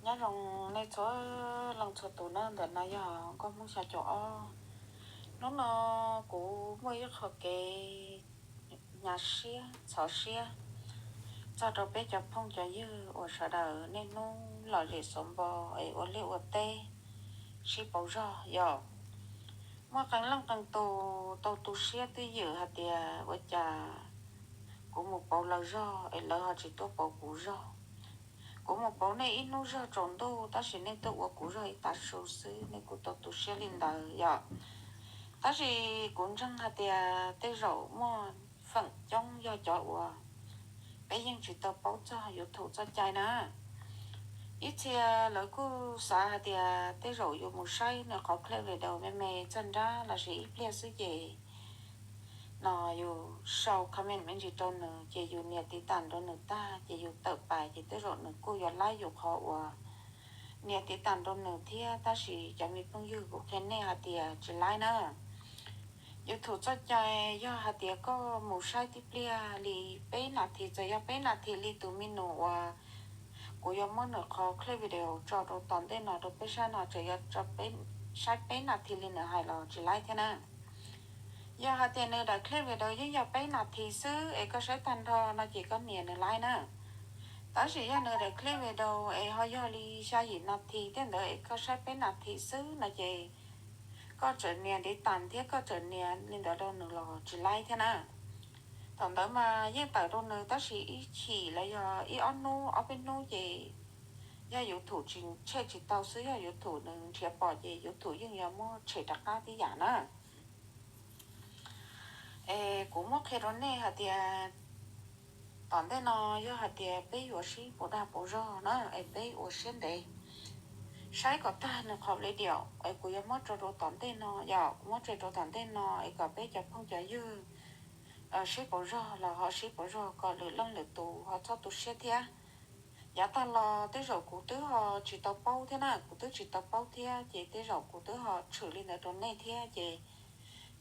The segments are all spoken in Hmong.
Nyob zoo nej txhua leej txhua tus na, ntawm no yog Nkauj Hmoob xya caum ob. Hnub no kuv muaj ib qho kev hnyav siab txhov siab txog rau peb cov phooj cov ywg uas sawv daws niaj hnub lom zem xov npo es ua liaj ua teb sib pauv zog yom. Muaj qee leej qee tus tau tu siab twj ywm hais tias ua cas kuv mus pauv lawv zog es lawv ho tsis tuaj pauv kuv zog. Kuv mus pauv nej ib hnub zog tsaus ntuj tab sis nej tuaj ua kuv zog ib tav su xwb, nej kuj tau tu siab li ntawd yom. Tab sis kuv ntseeg hais tias tej zaum muaj feem coob yog cov uas peb yeej tsis tau paub txog YouTube txoj cai na. Ib txhia lawv kuj xav hais tias tej zaum yus mus saib nws qhov clip video me me txog nrab lossis ib pliag xwb ces no yus sau comment me ntsis rau nws ces yus nias tiv tam rau nws tag ces yus tawm pais ces tej zaum nws kuj yuav laib yus qhov uas nias tiv tam rau nws thiab. Tab sis cov me phooj ywg, kuv qhia nej hais tias tsis laib na. YouTube txoj cai yog hais tias koj mus saib tib pliag li peb nas this, txawm yog peb nas this li tus me nus uas kuv yuav muab nws qhov clip video tso rau tom ntej no rau peb saib no, txawm yog saib peb nas this li nws hais los tsis laib thiab na. Yog hais tias nws daim clip video yeej yog peb nas this xwb es koj saib tag nrho no ces koj nias nws laib na. Tab sis yog nws daim clip video es ho yog li xya yim nas this tej ntawd es koj saib peb nas this xwb no ces koj txawm nias tiv tam thiab koj txawm nias li ntawd rau nws los tsis laib thiab na. Thaum ntawd mas yeej tawm rau nws tab sis ib chim los yog ib ob hnub ob peb hnub ces yog YouTube tsis tshem tsis tau xwb, yog YouTube nws nrhiav pom ces YouTube yeej yuav muab tshem rov qab tib yam na. Es kuv muab qhia rau nej hais tias tom ntej no yog hais tias peb yuav sib pauv dag pauv zog na es peb ua siab ntev saib kom tag nws qhov video es kuv yuav muab tso rau tom ntej no, yog kuv muab tso rau tom ntej no es kom peb cov phooj cov ywg sib pauv zog los ho sib pauv zog kom lwm leej lwm tus ho txhob tu siab thiab. Yav tag los tej zaum kuv twb ho tsis tau paub thiab na, kuv twb tsis tau paub thiab ces tej zaum kuv twb ho tshwm li ntawd rau nej thiab ces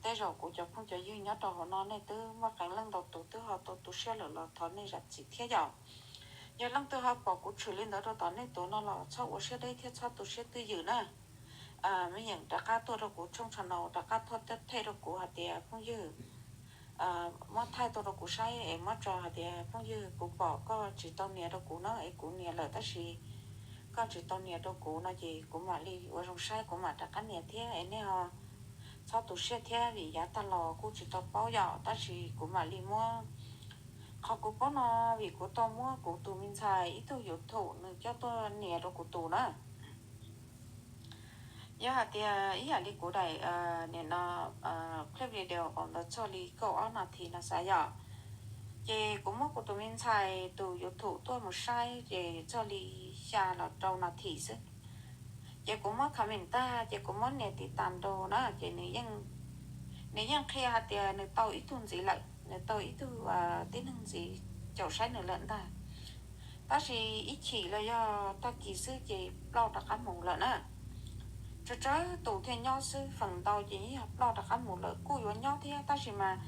tej zaum kuv cov phooj cov ywg nyob rau hauv no nej twb muaj qee leej ntau tus twb ho tau tu siab lawm los thov nej zam txim thiab yom. Yog leej twg ho pom kuv tshwm li ntawd rau tom nej tus no los txhob ua siab deb thiab txhob tu siab twj ywm na. Me yeem rov qab tuaj rau kuv tshooj channel rov qab tuaj teb them rau kuv hais tias phooj ywg muab thaij tuaj rau kuv saib es muab tso hais tias phooj ywg kuv pom koj tsis tau nias rau kuv na es kuv nias lawm tab sis koj tsis tau nias rau kuv no ces kuv mam li ua zoo saib kuv mam rov qab nias thiab es nej ho txhob tu siab thiab vim yav tag los kuj tsis tau paub yom tab sis kuv mam li muab qhov kuv paub no vim kuv tau muab kuv tus me ntxhais ib tug YouTube nws coj tuaj nias rau kuv tus na. Yog hais tias ib yam li kuv daim nim no clip video ntawd txog li kaum ob nas this no xav yom, ces kuv muab kuv tus me ntxhais tus YouTube tuaj mus saib ces txog li xya los rau nas this xwb. Ces kuv muab comment tag ces kuv muab nias tiv tam rau na ces nws yeej qhia hais tias nws tau ib tug ntxiv lawm, nws tau ib tug tib neeg ntxiv caum saib nws lawm ntag. Tab sis ib chim los yog tag kis xwb ces ploj rov qab mus lawm na. Tsawg tsawg tus thiaj nyob xwb, feem ntau ces yeej yog ploj rov qab mus lawm. Kuj yuav nyob thiab tab sis mas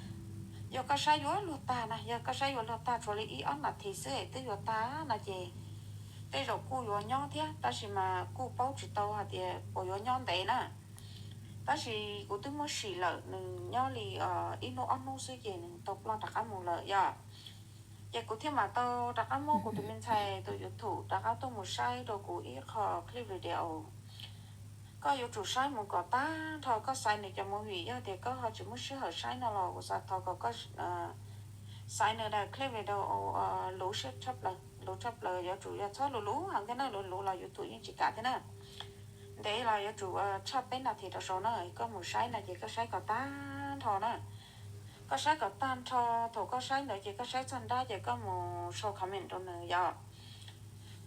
yog koj saib yuav luag tag na, yog koj saib yuav luag tag tshuav li ib ob nas this xwb es twb yuav tag no ces tej zaum kuj yuav nyob thiab tab sis mas kuj paub tsis tau hais tias puas yuav nyob ntev na. Tab sis kuv twb muab sim lawm nws nyob li ib hnub ob hnub xwb ces nws tau ploj rov qab mus lawm yom. Ces kuv thiaj mam tau rov qab muab kuv tus me ntxhais tus YouTube rov qab tuaj mus saib rau kuv ib qho clip video. Koj yuav tsum saib mus kom tag nrho, koj xaiv nws cov movie, yog tias koj ho tsis muaj sij hawm saib no los kuv xav thov kom koj xaiv nws daim clip video luv siab tshaj plaws, luv tshaj plaws, yuav tsum yog txhob luv luv heev thiab na, luv luv los YouTube yeej tsis kam thiab na. Ntev los yuav tsum tshaj peb nas this rau saud na, koj mus saib no ces koj saib kom tag nrho na. Koj saib kom tag nrho, thaum koj saib ntawd ces koj saib txog nrab ces koj mus sau comment rau nws yom.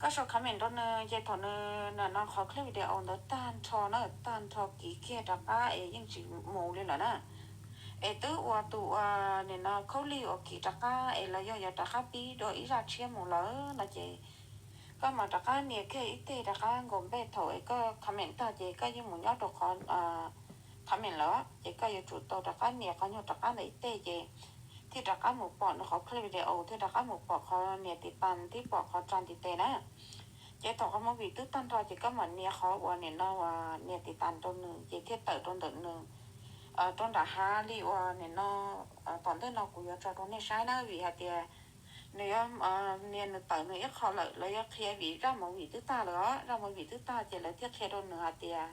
Koj sau comment rau nws ces thaum nws no qhov clip video ntawd tag nrho na, tag nrho kiv kiag rov qab es yeej tsis mus li lawm na. Es twb ua tus ua nim no khaub lig uas kiv rov qab es los yog yuav rov qab pib dua ib zaj tshiab mus lawm no ces koj mam rov qab nias kiag ib teg rov qab nkaus npej thaum es koj comment tag ces koj yeej mus nyob rau qhov comment lawm ces koj yuav tsum tau rov qab nias qhov nyuag rov qab ntawd ib teg ces thiaj rov qab mus pom nws qhov clip video, thiaj rov qab mus pom qhov nias tiv tam, thiab pom qhov tsa ntiv tes na. Ces thaum qhov movie twb tag nrho ces koj mam nias qhov uas nim no uas nias tiv tas rau nws ces thiaj tawm rau ntawm nws, rau nram hav li uas nim no tom ntej no kuv yuav tso rau nej saib na, vim hais tias nws yuav nias nws tawm nws ib qho lawm, lawv yuav qhia vim zaj movie twb tag lawm os, zaj movie twb tag ces lawv thiaj qhia rau nws hais tias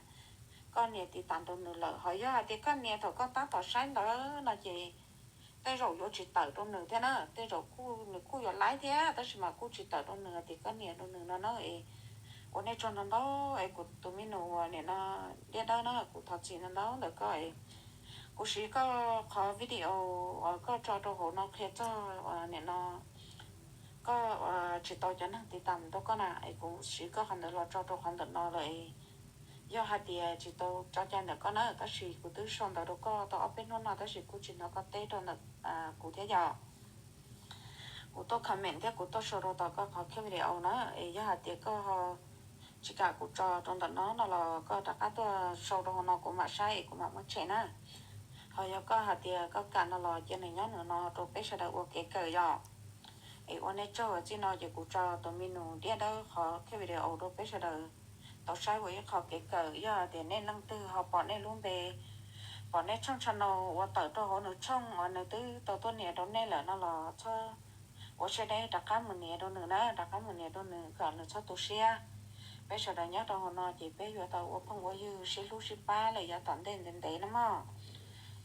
koj nias tiv tas rau nws lawm. Ho yog hais tias koj nias thaum koj tab tom saib ntawd no ces tej zaum yuav tsis tawm rau nws thiab na, tej zaum kuj nws kuj yuav laib thiab tab sis mas kuj tsis tawm rau nws hais tias koj nias rau nws no na. Es ua nej tsaug ntau ntau es kuv tus me nus uas nim no Diaj Dawb na, kuv thov txim ntau ntau ntawm koj es kuv siv koj qhov video uas koj tso rau hauv no qhia txog nim no koj tsis tau cov neeg tiv tas rau koj na es kuv siv koj qhov ntawd los tso rau qhov ntawm no lawm es yog hais tias tsis tau tso cai ntawm koj na, tab sis kuv twb sau ntawv rau koj tau ob peb hnub no tab sis kuj tsis hnov koj teb rau ntawm kuv thiab yom. Kuv tuaj comment thiab kuv tuaj sau rau tom koj qhov clip video na, es yog hais tias koj ho tsis kam kuv tso rau ntawm no no los koj rov qab tuaj sau rau hauv no kuv mam saib es kuv mam muab tshem na. Ho yog koj hais tias koj kam no los cia nws nyob nws no rau peb sawv daws ua kev kawm yom. Es ua nej tsaug, txij no ces kuv tso tus me nus Diaj Dawb qhov clip video rau peb sawv daws tau saib ua ib qho kev kawm. Yog tias nej leej twg ho pom nej lub npe, pom nej tshooj channel uas tawm rau hauv nws tshooj uas nws twb tau tuaj nias rau nej lawm no los txhob ua siab deb, rov qab mus nias rau nws na, rov qab mus nias rau nws kom nws txhob tu siab. Peb sawv daws nyob rau hauv no ces peb yuav tau ua phooj ua ywg sib hlub sib pab lawm yav tom ntej ntev ntev no mog.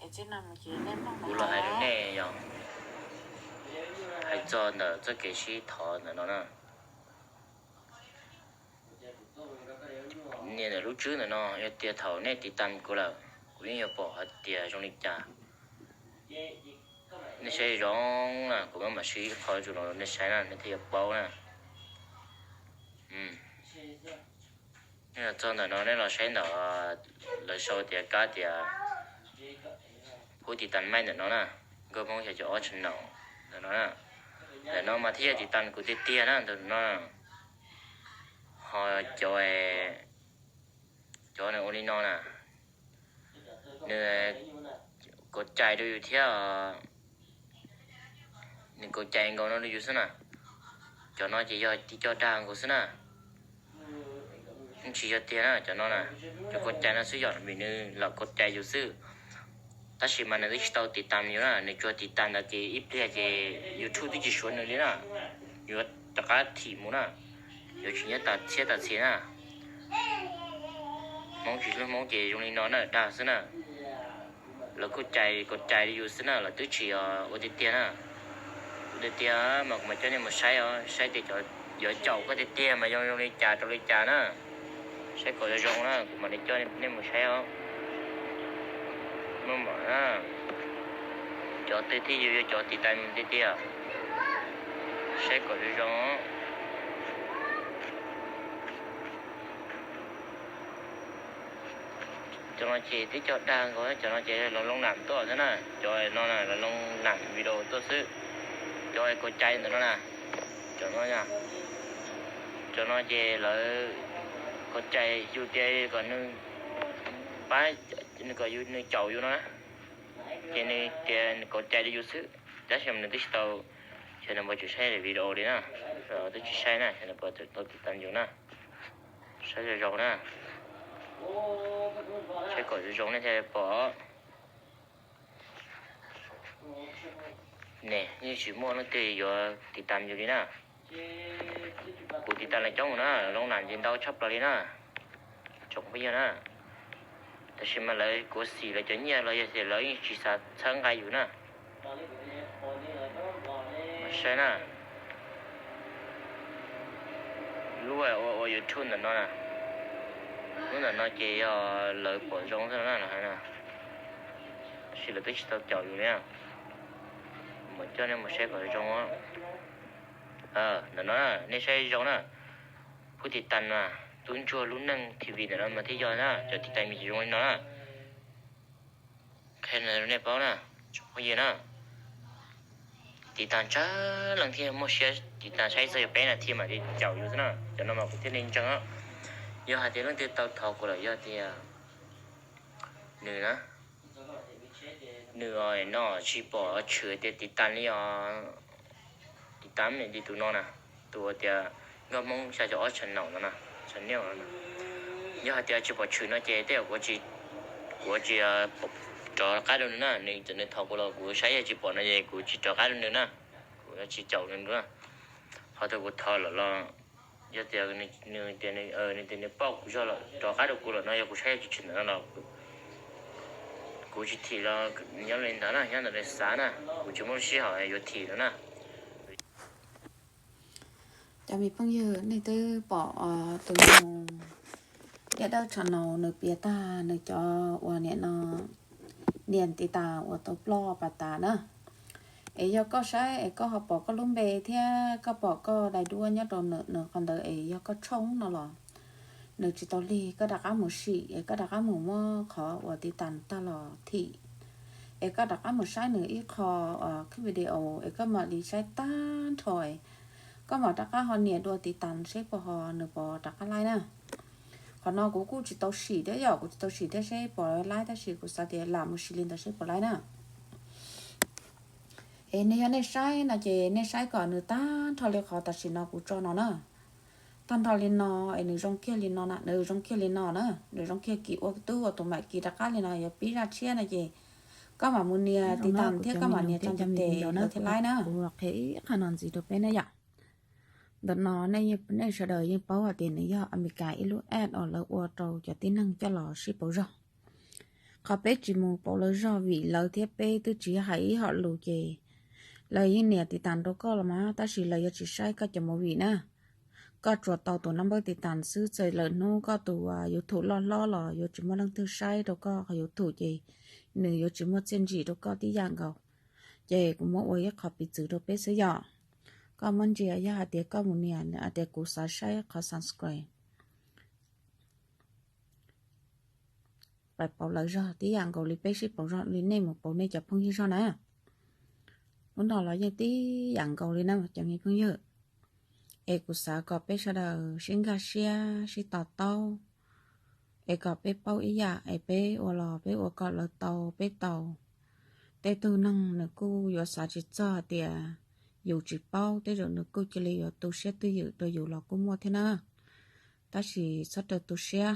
Es txij no mus ces nej mloog kuv los hais rau nej yog hais txog ntawm txoj kev sib thov ntawm no na. Nias ntawm lub tswb ntawm no, yog tias thaum nej tiv tas kuv lawm, kuv yeej yuav pom hais tias zoo li cas. Nej saib zoo na, kuv mam mam siv ib qho rau no nej saib na, nej thiaj yuav paub na. Nej los txog ntawm no, nej los saib ntawm lawv sau tias kab tias phub tiv tas maij ntawm no na, Nkauj Hmoob xya caum ob channel ntawm no na. Ntawm no mas thiaj yog tiv tas kuv tiag tiag na ntawm no. Ho cov, cov nws ua li no na, nws kauv cai rau yus thiab, nws kauv cai nkaus no rau yus xwb na. Cov no ces yog tib co dag nkaus xwb na. Yeej tsis yog tiag na cov no na, cov kauv cai no xwb yom, vim nws lam kauv cai yus xwb. Tab sis mas nws twb tsis tau tiv tas yus na, nws tsuas tiv tas ntawd ces ib pliag ces YouTube twb tsis suav nws li na, yuav rov qab thim mus na, yuav tsis nyob tas txhiab tas txhia na. Hmoob tsis hlub Hmoob ces zoo li no na, dag xwb na. Lawv kuj cais kauv cai li yus xwb na, lawv twb tsis ua tiag tiag na. Ua tiag tiag mas kuv mam coj nej mus saib os, saib tias cov yuav caum koj tiag tiag mas zoo zoo li cas rau li cas na. Saib kom zoo zoo na, kuv mam li coj nej mus saib os. Maj mam na, cov twg thiaj yog cov tiv tas tiag tiag, saib kom zoo zoo. Cov no ces twb cov dag nkaus, cov no ces lawv loo nam tuaj xwb na, cov no lawv loo nam video tuaj xwb. Cov kauv cai ntawm no na, cov no, cov no ces lawv kauv cai yus tias kom nws pab, nws kom yus, nws caum yus no na, ces nws tias nws kauv cai rau yus xwb, tab sis nws twb tsis tau, xyov nws puas tseem saib video li na, twb tsis saib na, xyov nws puas tseem tau tiv tas yus na. Saib zoo zoo na, saib kom zoo zoo nej thiaj pom. Ne, yeej tsis muaj leej twg yuav tiv tas yus li na. Kuv tiv tas lawv coob mus na, loo nam ces ntau tshaj plaws li na, tsoom phooj ywg na. Tab sis mas lawv kuav xim lawv cov nyiaj los yog tias lawv yeej tsis xav txhawb nqa yus na. Saib na, lub ua ua YouTube ntawm no na, lub ntawm no ces yog lawv pom zoo xwb na, lawv hais na, tab sis lawv twb tsis tau caum yus li. Mam coj nej mus saib kom zoo. Ntawm no nej saib zoo na, phub tiv tas na, Tub Ntsuag Lub Neej T V ntawm no mas thiaj yog na, cov tiv tas me ntsis zoo li no na. Qhia nej paub na, tsoom phooj ywg na, tiv tas tsawg leej thiaj muaj siab tiv tas saib txog yog peb nas this mas thiaj caum yus xwb na. Cov no mas kuv thiaj li ntseeg. Yog hais tias leej twg tau thov kuv lawm yog tias nws na, nws no tsis pom tshwm tias tiv tas li os, tiv tas li tus no na, tus tias nkauj Hmoob xya caum ob channel no na, channel no na. Yog hais tias tsis pom tshwm no ces tej zaum kuv tsis, kuv tsis rov qab rau nws na, nws txawm nws thov kuv los kuv saib yog tsis pom no ces kuv tsis rov qab rau nws na, kuv yuav tsis caum nws na. Qhov twg kuv thov lawm los yog tias nws tias nws tias nws paub kuv zog lawm rov qab rau kuv lawm no yog kuv saib yog tsis tshwm ntawm no los kuv tsis thim los nyob li ntawd na, nyob ntawm nws xav na, kuv tsis muaj lub sij hawm yuav thim no na. Cov me phooj ywg, nej twb pom tus nyuag dab dawb channel nws piav tag nws cov uas niam no nias tiv tas uas tau ploj pas tas na. Es yog koj saib es koj ho pom koj lub npe thiab koj pom koj daim duab nyob rau nws qhov ntawd es yog koj tshooj no los nws tsis tau lig, koj rov qab mus sim es koj rov qab mus muab qhov uas tiv tas tag los thim, es koj rov qab mus saib nws ib qho clip video es koj mam li saib tag nrho, koj mam rov qab ho nias dua tiv tas seb puas ho nws puas rov qab laib na. Qhov no kuv kuj tsis tau sim thiab yom, kuv tsis tau sim thiab seb puas laib tab sis kuv xav tias lam mus sim li ntawd seb puas laib na. Es nej yog nej saib no ces nej saib kom nws tag nrho li qhov tam sim no kuv tso no na. Tag nrho li no es nws zoo kiag li no na, nws zoo kiag li no na, nws zoo kiag kis ua tub ua tus mam kis rov qab li no yuav pib zaj tshiab no ces koj mam mus nias tiv tas thiab koj mam nias tsa ntiv tes lawv thiaj laib na. Kuv qhia ib qho no ntxiv rau peb na yom. Ntawm no nej sawv daws yeej paub hais tias nws yog Amelikas ib lub app uas lawv ua rau cov tib neeg coj los sib pauv zog. Qhov peb tsis mus pauv lawv zog vim lawv thiab peb twb tsis hais ib hom lus ces lawv yeej nias tiv tas rau koj los mas tab sis lawv yuav tsis saib koj cov movie na. Koj tsuas tau tus nab npawb tiv tas xwb, txawm lawm hnub koj tus YouTube loj hlob los yuav tsis muaj leej twg saib rau koj qhov YouTube ces nws yuav tsis muaj txiaj ntsig rau koj tib yam nkaus. Ces kuv muab ua ib qho piv txwv rau peb xwb yom. Koj muab ntsia yog hais tias koj mus nias hais tias kuv xav saib qhov subscribe, pais pauv lawv zog tib yam nkaus li peb sib pauv zog li nej mus pauv nej cov phooj ywg zog na. Lub no los yeej tib yam nkaus li na cov me phooj ywg. Es kuv xav kom peb sawv daws sib nkag siab sib to taub, es kom peb paub ib yam es peb ua los peb ua kom lawv tau peb tau. Tej tug neeg nws kuj yuav xav tsis txog hais tias yus tsis paub, tej zaum nws kuj cia li yuav tu siab twj ywm rau yus los kuj muaj thiab na. Tab sis txhob raws tu siab,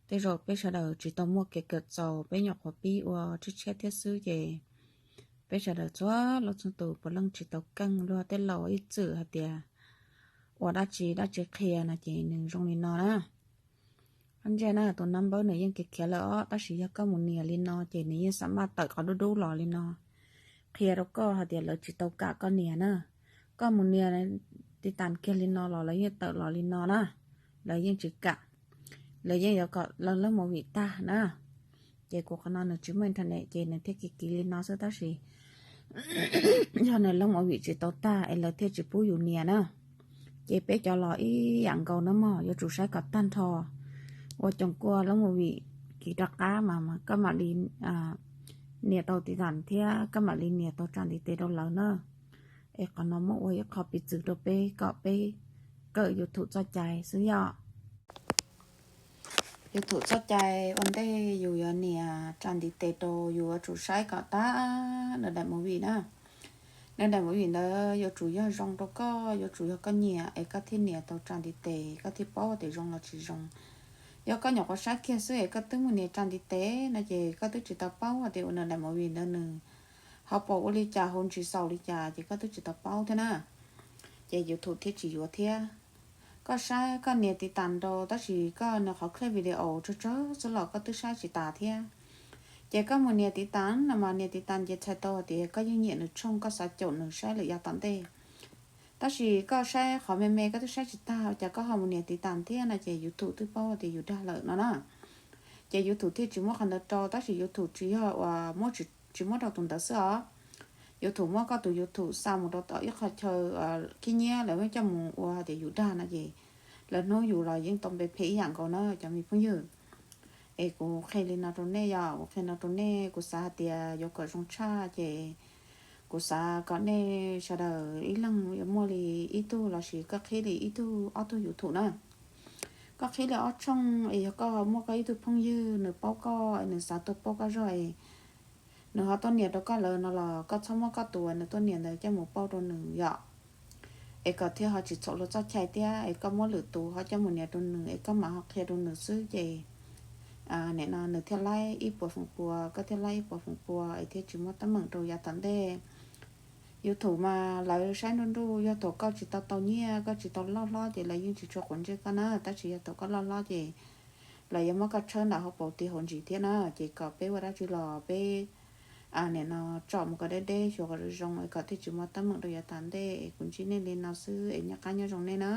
tej zaum peb sawv daws tsis tau muaj kev kawm txaus peb nyuam qhuav pib ua tshiab tshiab thiab xwb ces peb sawv daws txhua leej txhua tus puav leej tsis tau keej luag tej laus ib txwm hais tias ua dab tsi dab tsi qhia no ces nws zoo li no na. Ntsia na, tus nab npawb nws yeej khiav khiav lawm os, tab sis yog koj mus nias li no ces nws yeej xam maj tawm qhov dub dub los li no qhia rau koj hais tias lawv tsis tau kam koj nias na. Koj mus nias tiv tas kiag li no los lawv yeej tawm los li no na, lawv yeej tsis kam, lawv yeej yuav kom lawv lub movie tag na. Ces kuv qhov no nws tsis muaj internet ces nws thiaj kiv kiv li no xwb tab sis yog nws lub movie tsis tau tag es lawv thiaj tsis pub yus nias na. Ces peb cov los ib yam nkaus na mog, yuav tsum saib kom tag nrho, ua coom kua lub movie kiv rov qab mas koj mam li nias tau tiv tas thiab koj mam li nias tau tsa ntiv tes rau lawv na. Es qhov no muab ua ib qho piv txwv rau peb kom peb kawm YouTube txoj cai xwb yom. YouTube txoj cai ua ntej yus yuav nias tsa ntiv tes rau yus yuav tsum saib kom tag nws daim movie na. Nws daim movie ntawd yuav tsum yog zoo rau koj, yuav tsum yog koj nyiam es koj thiaj nias tau tsa ntiv tes koj thiaj paub tias zoo los tsis zoo. Yog koj nyuam qhuav saib kiag xwb es koj twb mus nias tsa ntiv tes no ces koj twb tsis tau paub tias ua nws daim movie ntawd nws ho pom ua li cas, hauv ntsis xaus li cas ces koj twb tsis tau paub thiab na. Ces YouTube thiaj tsis yuav thiab. Koj saib koj nias tiv tas rau tab sis koj nws qhov clip video tsawg tsawg xwb los koj twb saib tsis tas thiab. Ces koj mus nias tiv tas no mas nias tiv tas ces txhais tau hais tias koj yeej nyiam nws tshooj, koj xav caum nws saib lawm yav tom ntej. Tab sis koj saib qhov me me koj twb saib tsis tag cas koj ho mus nias tiv tas thiab no ces YouTube twb paub tias yus dag lawm no na. Ces YouTube thiaj tsis muab qhov ntawd rau, tab sis YouTube tsis yog uas muab, tsis muab rau tus ntawd xwb os. YouTube muab koj tus YouTube xa mus rau tom ib qho chaw khib nyiab lawv coj mus ua hais tias yus dag no ces lawv hnub yus los yeej tau npe phem ib yam nkaus na cov me phooj ywg. Es kuv qhia li no rau nej yom, kuv qhia no rau nej kuv xav hais tias yuav kom zoo tshaj ces kuv xav kom nej sawv daws ib leeg yuav muaj li ib tug lossis koj qhib li ib tug ob tug YouTube na. Koj qhib li ob tshooj es yog koj muaj koj ib tug phooj ywg nws paub koj, nws xav tuaj paub koj zog es nws ho tuaj nias rau koj lawm no los koj txhob muab koj tus uas nws tuaj nias ntawd coj mus pauj rau nws yom. es kom thiaj ho tsis txhaum luag txoj cai thiab. Es koj muab lwm tus ho coj mus nias rau nws es koj mam ho qhia rau nws xwb ces nim no nws thiaj laib ib puas feem pua, koj thiaj laib ib puas feem pua es thiaj tsis muaj teeb meem rau yav tom ntej. YouTube mas lawv saib nruj nruj, yog thaum koj tsis tau tau nyiaj, koj tsis tau loj hlob ces lawv yeej tsis tshua quav ntsej koj na, tab sis yog thaum koj loj hlob ces lawv yuav muab koj tshawb ntawm hauv paus tis hauv ntsis thiab na. Ces kom peb ua dab tsi los peb nim no tsom mus kom deb deb, xyuas kom zoo zoo es kom thiaj tsis muaj teeb meem rau yav tom ntej. Es kuv ntsib nej li no xwb es nyob qab nyob zoo nej na.